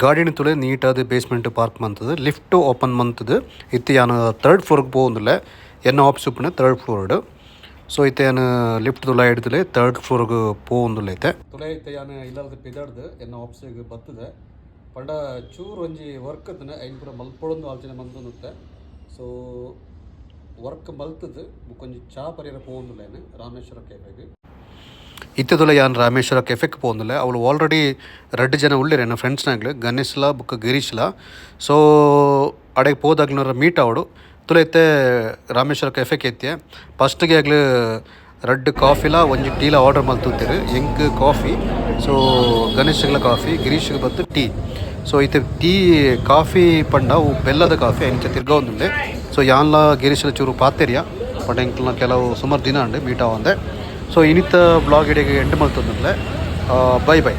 ಗಾಡಿನ ತುಲೆ ನೀಟಾದ್ basement park ಮಂತುದು lift open ಮಂತುದು ಇತ್ತೆ ಯಾನ್ ಥರ್ಡ್ ಫ್ಲೋರ್ ಗ್ ಪೋವೊಂದುಲ್ಲೆ. ಎನ್ನ ಆಫೀಸ್ ಉಪ್ಪುನ ಥರ್ಡ್ ಫ್ಲೋರ್ ಡ್. ಸೊ ಇತ್ತೆ ಯಾನ್ ಲಿಫ್ಟ್ ದ ಉಲಾಯಿಡ್ದುಲೆ ಥರ್ಡ್ ಫ್ಲೋರ್ ಗ್ ಪೋವೊಂದುಲ್ಲೆ ಇತ್ತೆ. ತುಲೆ ಇತ್ತೆ ಯಾನ್ ಇಲ್ಲರ್ದ್ ಪಿದಡ್ದ್ ಎನ್ನ ಆಫೀಸ್ ಗ್ ಬತ್ತುದೆ. ಪಂಡ ಚೂರು ಒಂಜಿ ವರ್ಕ್ ಇತ್ತುಂಡು ಐನ್ ಪೂರ ಮಲ್ಪೊಡೊಂದು ಆಲೋಚನೆ ಮಂತೊಂದಿತ್ತೆ. ಸೊ ವರ್ಕ್ ಮಲ್ತುದು ಬೊಕೊಂಜಿ ಚಾ ಪರಿಯೆರೆ ಪೋವೊಂದುಲ್ಲೆ ಯಾನ್ ರಾಮೇಶ್ವರ ಕೆಫೆಗ್. ಇತ್ತೆದುಲ ಯಾನ್ ರಾಮೇಶ್ವರ ಕೆಫೆಕ್ ಪೋವೊಂದುಲ್ಲೆ. ಅವ್ಲು ಆಲ್ರೆಡಿ ರಡ್ಡ್ ಜನ ಉಲ್ಲೆರ್ ಎನ್ನ ಫ್ರೆಂಡ್ಸ್ ನಕ್ಲು ಗಣೇಶ್ಲ ಬೊಕ ಗಿರೀಶ್ಲ. ಸೊ ಅಡೆಗ್ ಪೋದು ಮೀಟ್ ಆವೊಡು. ತುಲೆ ಇತ್ತೆ ರಾಮೇಶ್ವರ ಕೆಫೆಕ್ ಎತ್ತಿಯೆ. ಫಸ್ಟ್ ಗೆ ಅಗ್ಲ್ ರಡ್ಡ್ ಕಾಫಿಲ ಒಂಜಿ ಟೀಲ ಆರ್ಡರ್ ಮಲ್ತುತ್ತೆರ್. ಎಂಕ್ ಕಾಫಿ ಸೊ ಗಣೇಶ್ಗ್ಲ ಕಾಫಿ ಗಿರೀಶ್ಗ್ ಬತ್ತ್ ಟೀ. ಸೊ ಇತ್ತೆ ಟೀ ಕಾಫಿ ಪಂಡ ಅವು ಬೆಲ್ಲದ ಕಾಫಿ ಅಂಚ ತಿರ್ಗಾವೊಂದುಲ್ಲೆ. ಸೊ ಯಾನ್ಲ ಗಿರೀಶ್ಲ ಚೂರು ಪಾತೆರಿಯ ಪಂಡ ಎಂಕಲ್ನ ಕೆಲವು ಸುಮಾರು ದಿನ ಉಂಡು ಮೀಟ್ ಆವಂದೆ. ಸೊ ಇನಿತ ವ್ಲಾಗ್ ಇಡೆಗ್ ಎಂಡ್ ಮಲ್ತೊಂದುಲ್ಲೆ. Bye bye.